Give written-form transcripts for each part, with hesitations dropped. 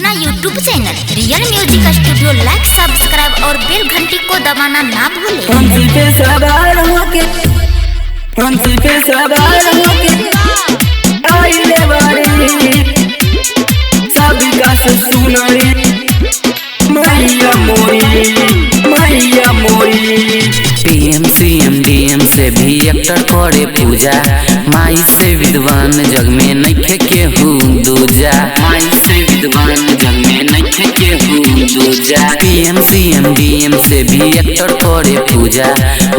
अपना YouTube channel real music studio like, subscribe और बेल घंटी को दबाना ना भूलें। हंसी पे सवार होके, हंसी पे सवार होके आइले बारी, सबका से सुनरी मैया मोरी, मैया मोरी। पीएम सीएम डीएम से भी एक्टर करे पूजा, माई से विद्वान जग में नइखे केहू दूजा, माई से विद्वान जग में नइखे केहू दूजा। पीएम सीएम डीएम से भी एक्टर करे पूजा,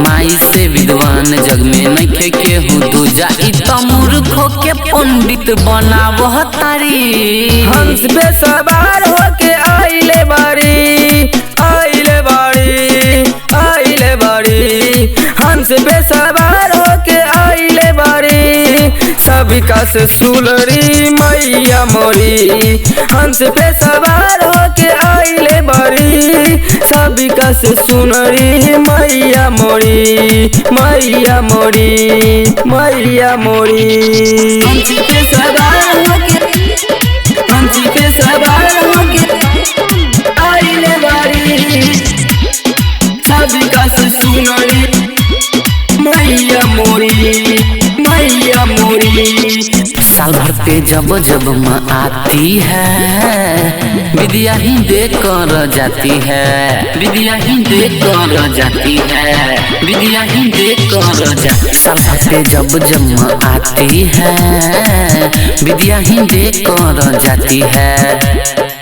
माई से विद्वान जग में नइखे केहू दूजा। इ त मूर्खों के पंडित बनावह तारी। हंस पे सवार होके आइले बारी, आइले बारी, आइले बारी। हंस पे सवार होके आइले बारी, सबका से सुलरी मैया मोरी। हंस पे सवार होके आइले बारी, सबका से सुनरी मैया मोरी, मैया मोरी, मैया मोरी। हंस पे सवार होके, हंस पे सवार होके आइले बारी, सबका से सुनरी मैया मोरी, मैया मोरी। साल भर पे जब जब माँ आती है, विद्या ही दे कर जाती है, विद्या ही दे कर जाती है, विद्या ही दे कर जाती। साल भर पे जब जब माँ आती है, विद्या ही दे कर जाती है।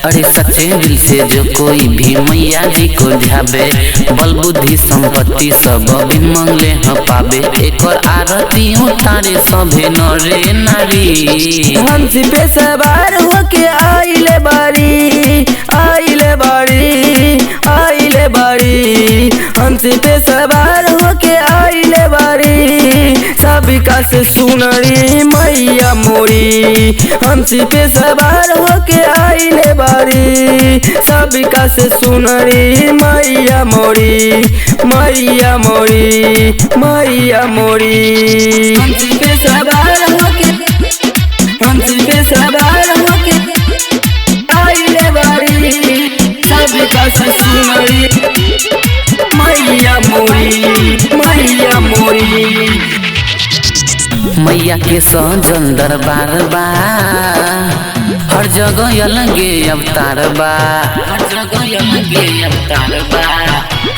अरे सच्चे दिल से जो कोई भी मैया जी को ध्यावे, बल बुद्धि संपत्ति सब भी मंगले ह पावे। एकर आरती उतारे सभे नरे नारी। हंस पे सवार होके आइले बारी, आइले बारी, आइले बारी। हंस पे सवार होके आइले बारी, सबका से सुनरी मैया मोरी। हंस पे सवार होके आइले बारी, सबका से सुनरी मैया मोरी, मैया मोरी, मैया मोरी। हंस पे सवार होके, हंस पे सवार होके आइले बारी, सबका से सुनरी मैया मोरी, मैया मोरी। मैया के सजल दरबार बा, हर जगह अलगे अवतार बा, हर जगह अलगे अवतार बा,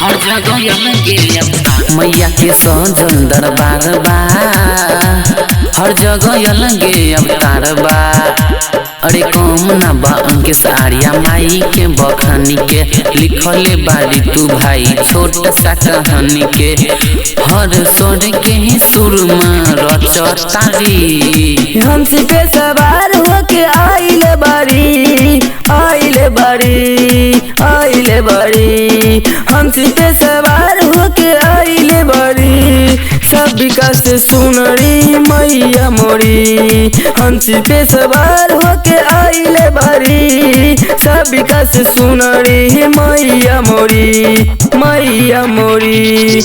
हर जगह अलगे अवतार। मैया के सजल दरबार बा, हर जगह अलगे अवतार बा। अरे कम ना बा अंकेश आर्या माई के बखानी के, लिखले बारी तू भाई छोट सा कहानी के। हर स्वर के ही सुर में रचतारी। हंस पे सवार होके आइले बारी, आइले बारी, आइले बारी। हंस पे सवार होके आइले बारी, सबका से सुनरी मैया मोरी। हंस पे सवार होके आइले बारी, सबका से सुनरी मैया मोरी, मैया मोरी।